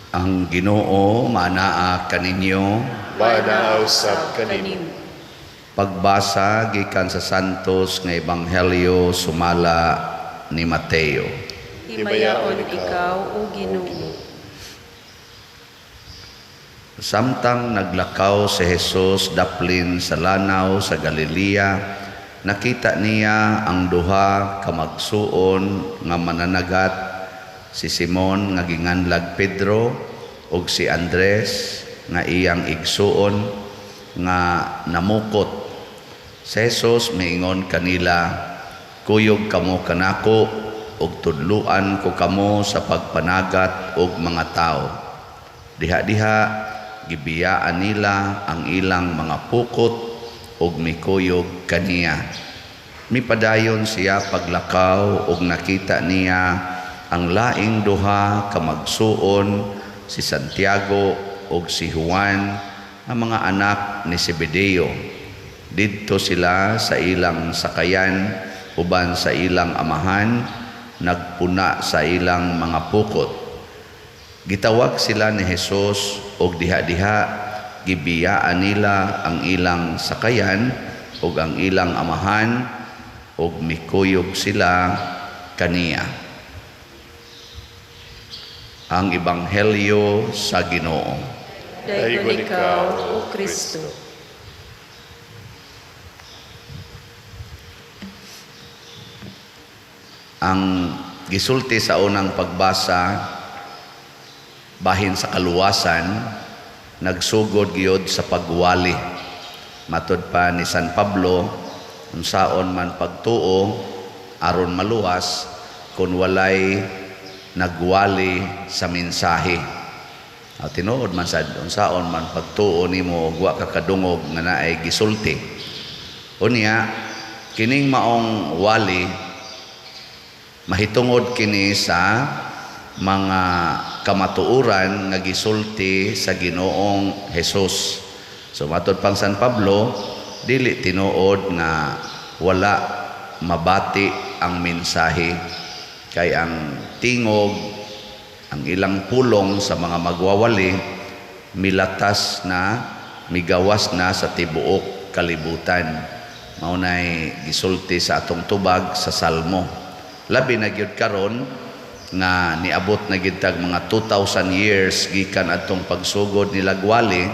Ang Ginoo manaa kaninyo. Maanaa usab kanimo. Pagbasa gikan sa Santos nga Ebanghelyo sumala ni Mateo. Himayaon ikaw, O Ginoo. Samtang naglakaw si Jesus daplin sa lanaw sa Galilea, nakita niya ang duha ka magsuon nga mananagat, si Simon nga ginganlag Pedro ug si Andres nga iyang igsuon nga namukot. Si Jesus miingon kanila, "Kuyog kamo kanako ug tudluan ko kamo sa pagpanagat og mga tawo." Diha-diha gibiyaan nila ang ilang mga pukot ug mikuyog kaniya. Mipadayon siya paglakaw ug nakita niya ang laing duha ka magsuon, si Santiago ug si Juan, nga mga anak ni Zebedeo. Didto sila sa ilang sakayan uban sa ilang amahan, nagpuna sa ilang mga pukot. Gitawag sila ni Jesus ug diha-diha gibiyaan nila ang ilang sakayan ug ang ilang amahan ug mikuyog sila kaniya. Ang Ebanghelyo sa Ginoo. Daygon ikaw, O Kristo. Ang gisulti sa unang pagbasa bahin sa kaluwasan, nagsugod gyud sa pagwali. Matud pa ni San Pablo, unsaon man pagtuo aron maluwas kun walay nagwali sa mensahe? O, tinuod man sad, unsaon man pagtuo nimo ug wa ka kadungog nga naay gisulti? Unya kining maong wali mahitungod kini sa mga kamatuoran nga gisulti sa Ginoong Hesus. So matod pang San Pablo, dili tinuod nga wala mabati ang mensahe, kay ang tingog, ang ilang pulong sa mga magwawali milatas na, migawas na sa tibuok kalibutan. Mao nay gisulti sa atong tubag sa Salmo. Labi na gyud karon nga niabot na gyud tag mga 2000 years gikan atong pagsugod ni Lagwali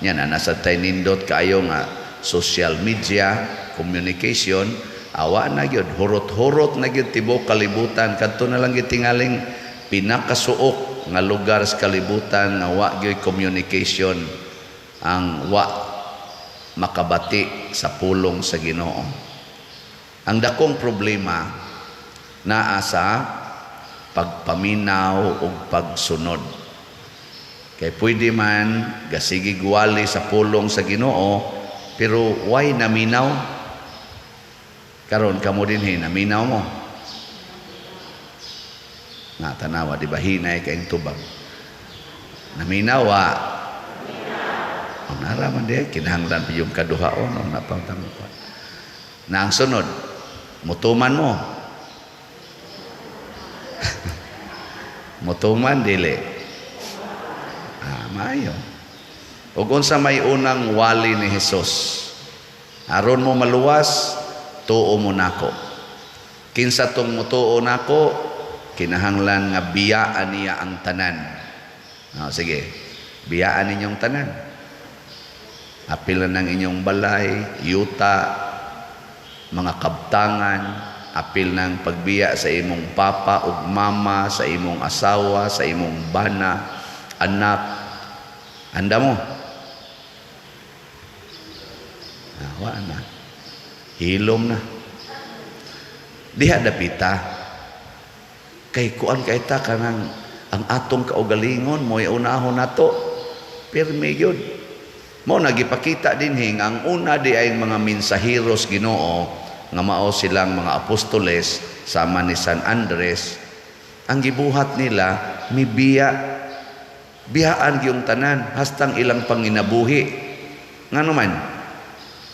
nya na nasa tay nindot kaayo nga social media communication, awa na gyud, hurot-hurot na gyud tibuok kalibutan. Kadto na lang gyud tingaling pinakasuok nga lugar sa kalibutan nga wa gyud communication, ang wa makabati sa pulong sa Ginoo. Ang dakong problema naa sa pagpaminaw ug pagsunod. Kay pwede man gasigi gwali sa pulong sa Ginoo, pero why naminaw? Karon kamo dinhi, naminaw mo? Nga tanawa, di ba hinay kayong tubag? Naminaw wa? Ang nara man di kinahanglan pa yung kaduhaon o napang pa. Na ang sunod, mutuman mo. Mutuman dili. Ah, maayo. Ug unsa may unang wali ni Hesus? Aron mo maluwas, tuo mo nako. Kinsa tong mutuo nako, kinahanglan nga biyaan niya ang tanan. Ah, sige, biyaan ninyong tanan. Apil na ng inyong balay, yuta, mga kabtangan, apil ng pagbiya sa imong papa ug mama, sa imong asawa, sa imong bana, anak. Anda mo? Ah, wa na. Hilom na. Diha dapita. Kay kuan kay ta kanang ang atong kaugalingon mo'y unahon nato. Pirmi gyud. Mo nagipakita dinhi nga ang una di ay mga mensaheros Ginoo nga mao silang mga apostoles sama ni San Andres. Ang gibuhat nila mibiya, biyaan gyung tanan hastang ilang panginabuhi. Ngano man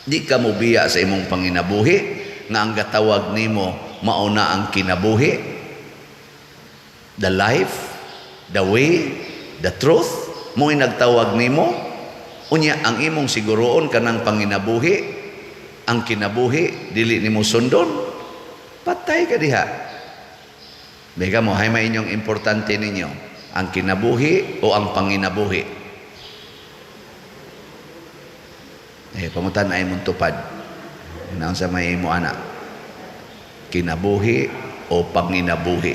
di ka mo biya sa imong panginabuhi nga ang gatawag nimo mao na ang kinabuhi, the life, the way, The truth, mo'y nagtawag nimo. Unya ang imong siguroon kanang panginabuhi, ang kinabuhi dili nimo sundon, patay ka diha. Bega mo, hay may inyong importante ninyo, ang kinabuhi o ang panginabuhi? Eh, pangutan ay mong tupad. Naon sa may imo anak? Kinabuhi o panginabuhi?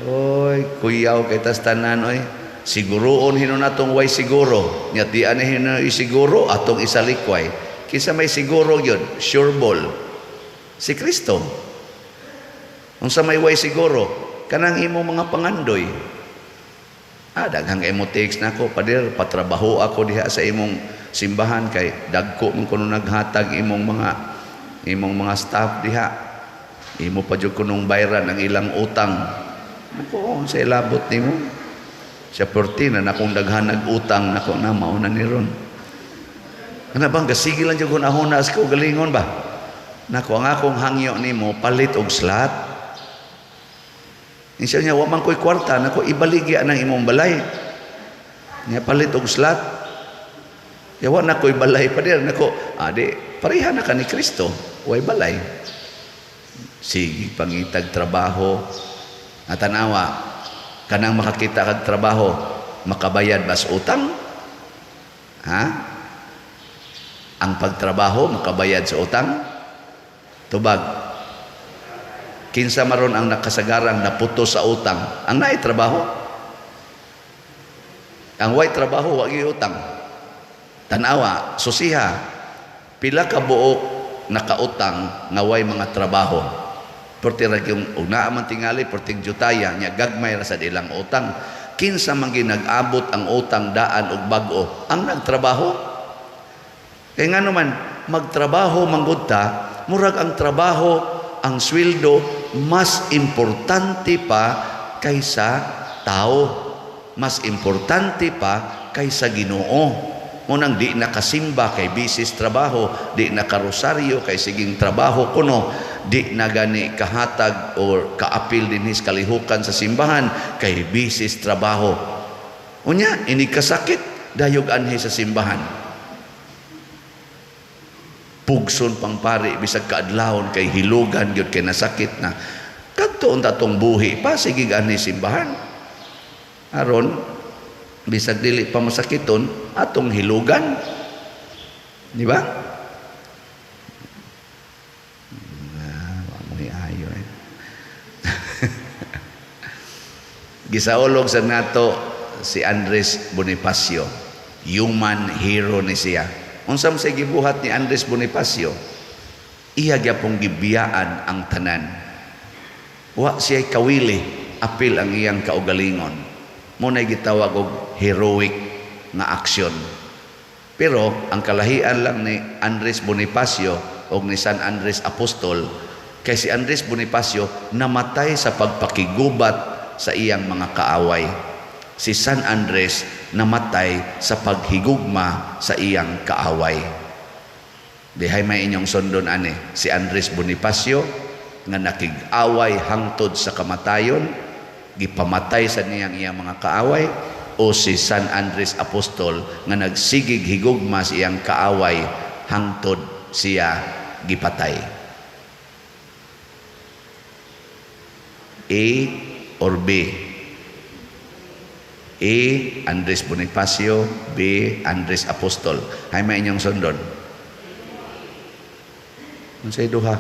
Oy, kuyaw kay tas tanan oy. Siguroon hinon natong way siguro. Nya di ani hinon isiguro atong isalikway. Kinsa may siguro gyud? Sure ball. Si Kristo. Unsa may way siguro? Kanang imong mga pangandoy. Ah, daghang imo text nako, pader, patrabaho ako diha sa imong simbahan kay dagko man kuno naghatag imong mga staff diha. Imo pa jud kunong bayran ang ilang utang. Nako, sa ilabot nimo. Siya perti na nakong daghan nag-utang nako na mao na ni ron. Ana bang gasige lang jud hunahuna sa kaugalingon ba? Nako, ang akong hangyo nimo palit og slot. Insa niya wa man koy kwarta nako ibaligya nang imong balay. Nya palit og slot. Ya wa na koy balay pa dir nako, adi pareha na ka ni Kristo, way balay. Sige pangitag trabaho. Natanawa kanang makakita kag trabaho, makabayad bas utang? Ha? Ang pagtrabaho makabayad sa utang? Tubag. Kinsa maron ang nakasagarang naputo sa utang? Ang naay trabaho. Ang way trabaho wa gyud utang. Tanawa, susiha. Pila ka buok nakautang nga way mga trabaho. Perti ra gyud og naa man tingali perting jutaya nya gagmay ra sad ilang utang. Kinsa man gyud nag-abot ang utang daan og bag-o? Ang nagtrabaho. Kay ngano man magtrabaho manggod ta, murag ang trabaho, ang sweldo mas importante pa kaysa tao. Mas importante pa kaysa Ginoo. Munang di nakasimba kay bisis trabaho, di nakarosaryo kay siging trabaho kuno, di na gani kahatag or kaapil dinhis kalihukan sa simbahan kay bisis trabaho. Unya ini kasakit dayog anhi sa simbahan. Pugson pang pari bisag kaadlawon kay hilugan gyud kay nasakit na. Kadto unta tong buhi pa sige anhi simbahan. Aron bisag dili pa masakiton atong hilugan. Di ba? Ah, ayo eh. Gisaulog sa nato si Andres Bonifacio. Human hero ni siya. Unsa man say gibuhat ni Andres Bonifacio? Iya gyapong gibiyaan ang tanan. Wa siya kawili, apil ang iyang kaugalingon. Mo nay gitawag og heroic nga aksyon. Pero ang kalahian lang ni Andres Bonifacio og ni San Andres Apostol, kay si Andres Bonifacio namatay sa pagpakigubat sa iyang mga kaaway. Si San Andres namatay sa paghigugma sa iyang kaaway. Dihay may inyong sundon ani si Andres Bonifacio nga nakig-away hangtod sa kamatayon, gipamatay sa niyang iyang mga kaaway, o si San Andres Apostol nga nagsigig higugma sa iyang kaaway hangtod siya gipatay. A or B? A. Andres Bonifacio, B. Andres Apostol. Hay may inyong sundon. Unsay duha?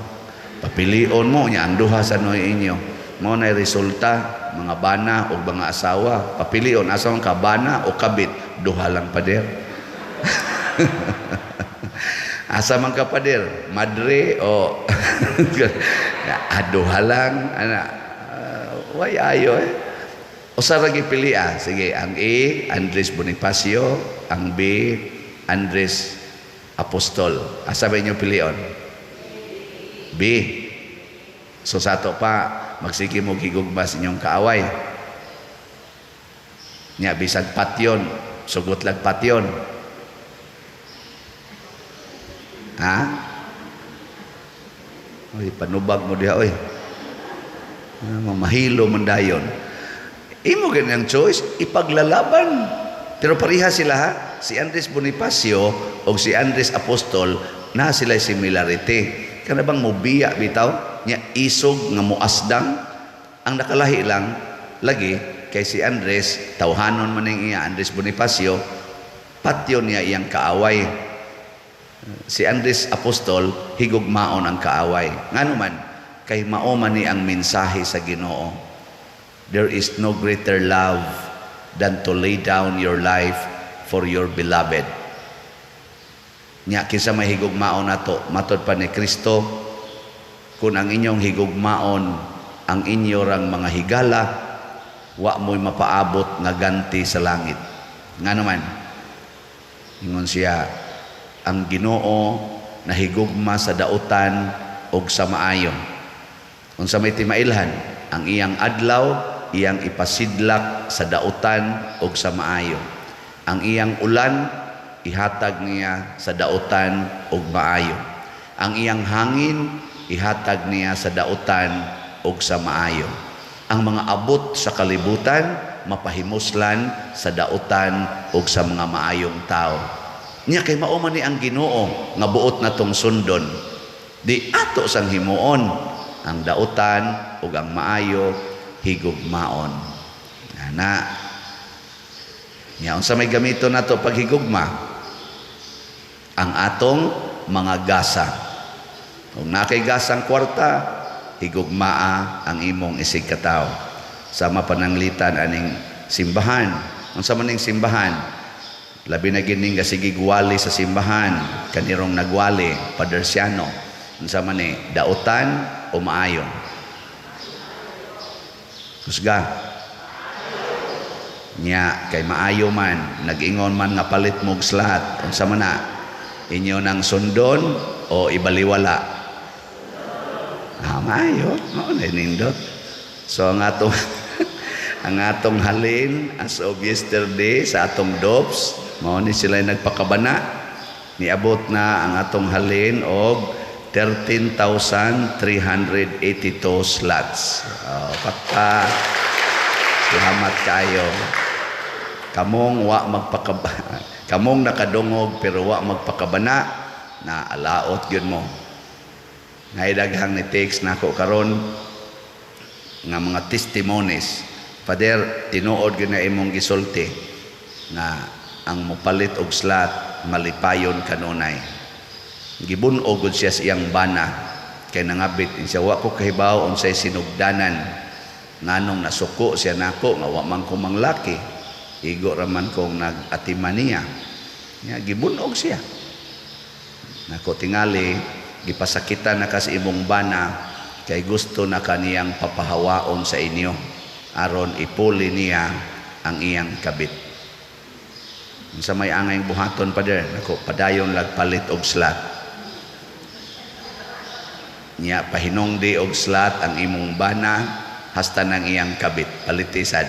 Papilion mo nya ang duha sa noy inyo. Mao nay resulta mga bana o mga asawa. Papilion asa man ka, bana o kabit, duha lang pader. Asa man ka pader, madre o duha lang ana. Way ayo eh. Usa ra gipili ah. Sige, ang A Andres Bonifacio, ang B Andres Apostol. Asa ba inyo pilion? B. So sa ato pa magsige mo gigugma sa inyong kaaway. Nya bisag patyon, sugot lag patyon. Ha? Oy, panubag mo diha oy. Mahilo man dayon. Imo ganang choice, ipaglalaban. Pero pareha sila ha, si Andres Bonifacio o si Andres Apostol na sila similarity. Kana bang mubiya bitaw, nya isog nga muasdang, ang nakalahi lang lagi kay si Andres tawhanon man ning iya Andres Bonifacio, patyon niya iyang kaaway. Si Andres Apostol higugmaon ang kaaway. Ngano man kay mao man ni ang mensahe sa Ginoo. There is no greater love than to lay down your life for your beloved. Nya kinsa may higugmaon nato matod pa ni Kristo, kung ang inyong higugmaon ang inyo rang mga higala, wa mo'y mapaabot nga ganti sa langit. Ngano man, ingon siya, ang Ginoo nahigugma sa dautan og sa maayo. Unsa may timailhan? Ang iyang adlaw iyang ipasidlak sa dautan og sa maayo. Ang iyang ulan ihatag niya sa dautan og maayo. Ang iyang hangin ihatag niya sa dautan og sa maayo. Ang mga abot sa kalibutan mapahimuslan sa dautan og sa mga maayong tao. Nya kay mao man ni ang Ginoo nga buot natong sundon. Di ato sang himuon ang dautan ug ang maayo, higugmaon. Ana. Nya unsa may gamiton nato paghigugma? Ang atong mga gasa. Kung nakay gasang kwarta, higugmaa ang imong isig katawo. Sama pananglitan aning simbahan. Unsa man ning simbahan? Labi na gining gasigig wali sa simbahan, kanirong nagwali, Padre Siano. Unsa man ni, dautan o maayo? Husga. Nya kay maayo man, nag-ingon man nga palit mo og slot, unsa man na? Inyo nang sundon o ibaliwala? Ah, maayo, mao na nindot. So ang atong halin as of yesterday sa atong DOPS, mao ni sila nagpakabana. Niabot na ang atong halin og 13,382 slots. Oh, pakpa. Salamat kayo. Kamong wa magpakaba kamong nakadungog pero wa magpakabana na alaot gyud mo. Nay daghang ni text nako karon nga mga testimonies. Father, tinuod gyud na imong gisulti nga ang mopalit og slot malipayon kanunay. Gibun-og gud siya sa iyang bana kay nangabit siya, wa ko kahibaw unsay sinugdanan nganong nasuko siya nako nga wa man ko manglaki, igo ra man kong nag-atiman niya. Nya gibun-og siya nako, tingali gipasakitan na ka sa imong bana kay gusto na kaniyang papahawaon sa inyo aron ipuli niya ang iyang kabit. Unsa may angay buhaton, Father? Nako, padayon lag palit og slot. Nya pahinungdi og slot ang imong bana hasta nang iyang kabit palitisad.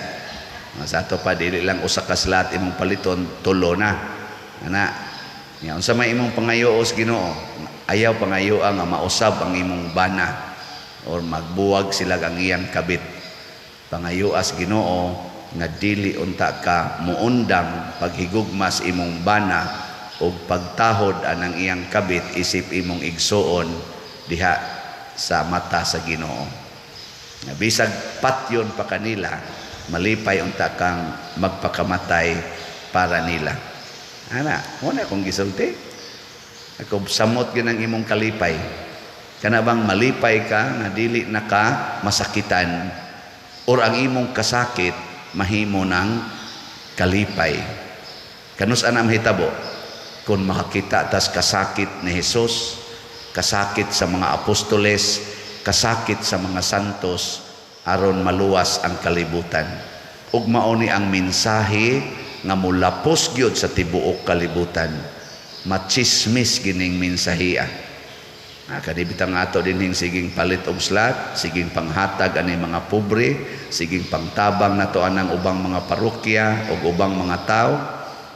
Sa ato pa, dili lang usa ka slot imong paliton, tulo na. Ana. Nya unsa may imong pangayo sa Ginoo? Ayaw pangayo nga mausab ang imong bana or magbuwag sila ang iyang kabit. Pangayo as Ginoo nga dili unta ka muundang paghigugma sa imong bana ug pagtahod anang iyang kabit isip imong igsuon diha sa mata sa Ginoo. Nga bisag patyon pa kanila, malipay unta kang magpakamatay para nila. Ana, mo na akong gisulti. Ako samot gyud ang imong kalipay. Kana bang malipay ka nga dili na ka masakitan or ang imong kasakit mahimo ng kalipay. Kanus ana mahitabo? Kung makakita tas kasakit ni Jesus, kasakit sa mga apostoles, kasakit sa mga santos aron maluwas ang kalibutan. Ug mao ni ang mensahe nga mulapos gyud sa tibuok kalibutan. Machismis gining mensahiya. Ah, kani bitang ato dinhing siging palit og slot, siging panghatag ani mga pobre, siging pangtabang nato anang ubang mga parokya ug ubang mga tao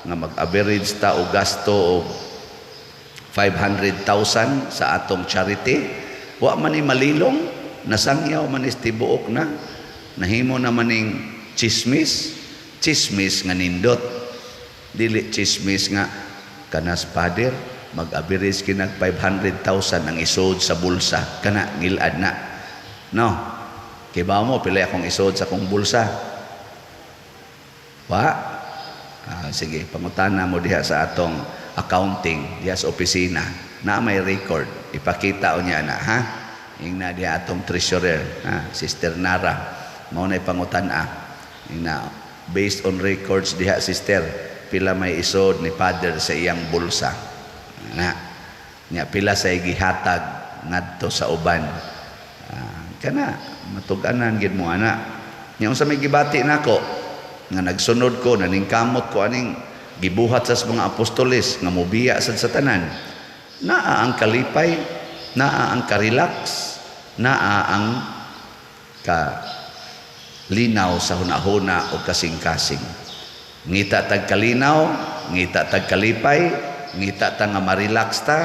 nga mag-average ta og gasto og 500,000 sa atong charity. Wa man ni malilong, nasangyaw man is tibuok na. Nahimo na maning Chismis, chismis nga nindot. Dili chismis nga kanas pader mag-average kinag 500,000 ang isod sa bulsa, kana ngilad na. No. Kibaw mo pila akong isod sa akong bulsa? Wa? Ah, sige, pangutana mo diha sa atong accounting, diha sa opisina. Na may record. Ipakita o niya na, ha? Ingna diha atong treasurer, ha? Sister Nara. Mao na pangutan-a. Ingna, based on records diha, sister, pila may isod ni father sa iyang bulsa. Na. Nya pila sa gihatag ngadto sa uban. Ah, kana matug-anan gid mo ana. Nya unsa may gibati nako nga nagsunod ko, naningkamot ko aning gibuhat sa mga apostoles nga mobiya sad sa tanan. Naa ang kalipay, naa ang karelax, naa ang ka linaw sa hunahuna o kasing-kasing. Ngita tag kalinaw, ngita tag kalipay, ngita ta nga ma-relax ta.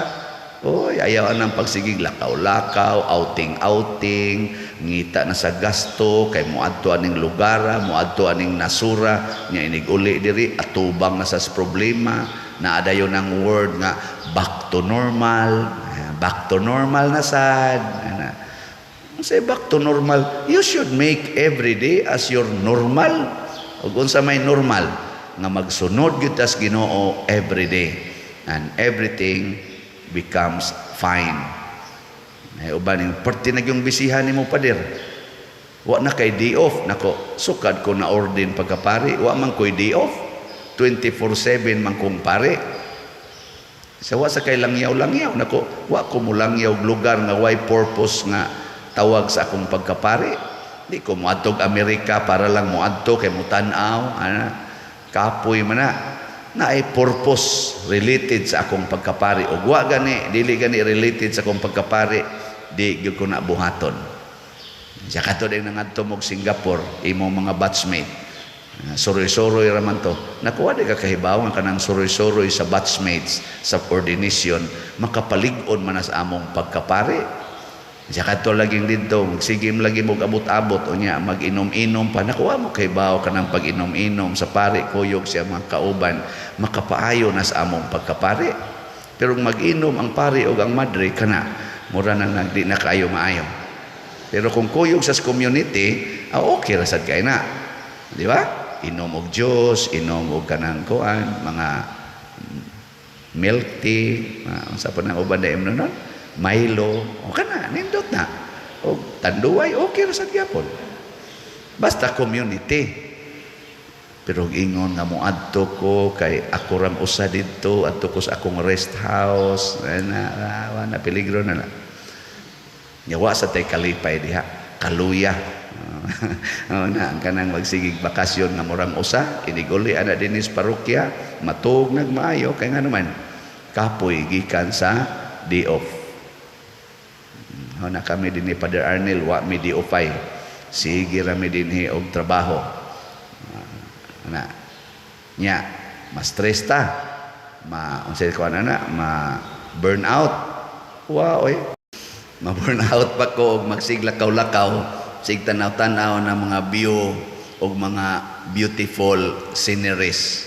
Oy, ayaw anang pagsigig lakaw-lakaw, outing-outing, ngita na sa gasto kay moadto aning lugar, moadto aning nasura, nya inig uli diri atubang na sa problema, naa dayon ang word nga back to normal, back to normal na sad. Ana. Say back to normal, you should make every day as your normal. Ug unsa may normal nga magsunod gyud tas Ginoo every day and everything becomes fine. Ay uban ning parte na yung bisihan nimo, pader. Wa na kay day off nako, sukad ko na ordain pagkapari, wa man koy day off. 24/7 man kong pare. Sa wa sa kay langyaw-langyaw nako, wa ko molangyaw og lugar nga way purpose nga tawag sa akong pagkapari. Di ko moadtog Amerika para lang moadto kay mutan-aw, ana. Kapoy man na. Naay purpose related sa akong pagkapari. Ug wa gani, dili gani related sa akong pagkapari, di gyud ko na buhaton. Sa kato din nangadto mog Singapore, imong mga batchmate. Ah, suroy-suroy ra man to. Nakuha di ka kahibaw nga kanang suroy-suroy sa batchmates sa ordination makapalig-on man na sa among pagkapari. Sa kadto laging didto, magsigim lagi mo abot-abot unya mag-inom-inom pa. Nakuha mo kahibaw kanang pag-inom-inom sa pare kuyog siya mga kauban makapaayo na sa among pagkapari. Pero mag-inom ang pare o ang madre, kana mura na nagdi na kaayo maayo. Pero kung kuyog sa community, ah, okay ra sad kay na. Di ba? Inom og juice, inom og kanang kuan, mga milk tea, unsa pa nang uban na imno nun? Milo, o kana, nindot na. O tanduay, okay ra sad gyapon. Basta community. Pero ingon nga moadto ko kay ako rang usa didto, adto ko sa akong rest house, na, na, na peligro na na. Nya wa sa tay kalipay diha, kaluya. Oh, na ang kanang magsigig bakasyon nga murang usa, inig-uli ana dinhi sa parokya, matuog nagmaayo kay nga naman kapoy gikan sa day off. Na kami dinhi, Father Arnel, wa mi day off ay. Sige ra mi dinhi og trabaho. Na nya ma-stress ta, ma unsay ko ana na, ma burn out. Wa oy. Ma burn out pa ko og magsiglakaw-lakaw, sig tanaw-tanaw na mga view og mga beautiful sceneries.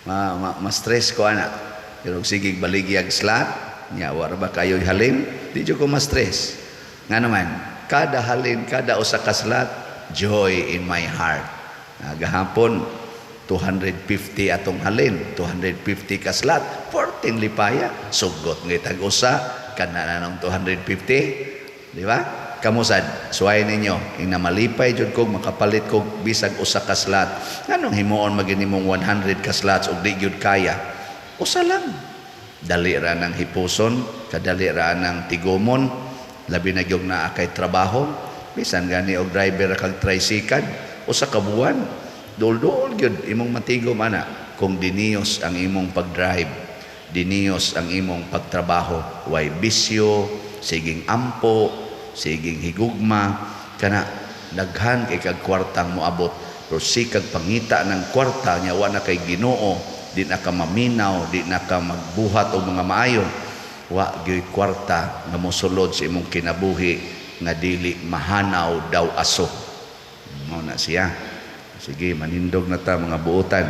Ma-stress ko ana. Pero og sige baligyag slot, nya wa ra ba kayo halin, di jud ko ma-stress. Nga naman, kada halin, kada usa ka slot, joy in my heart. Ah, gahapon 250 atong halin, 250 ka slot, 14 lipaya, sugot ngay tag-usa kana na nang 250, di ba? Kamusad, suway ninyo, ing malipay jud kog makapalit kog bisag usa ka slot. Nganong himuon magini mong 100 ka slots ug di gyud kaya? Usa lang. Dali ra nang hipuson, kadali ra nang tigumon, labi na gyud naa kay trabaho, bisan gani og driver ra kag tricycle, usa ka buwan, duol-duol gyud imong matigom ana kung diniyos ang imong pag-drive, diniyos ang imong pagtrabaho, way bisyo, siging ampo, siging higugma, kana daghan kay kag kwartang moabot. Pero sikag pangita ng kwarta nya wa na kay Ginoo, di na ka maminaw, di na ka magbuhat og mga maayo, wa gyud kwarta nga mosulod sa imong kinabuhi nga dili mahanaw daw aso. Mao na siya. Sige, manindog na ta, mga buotan.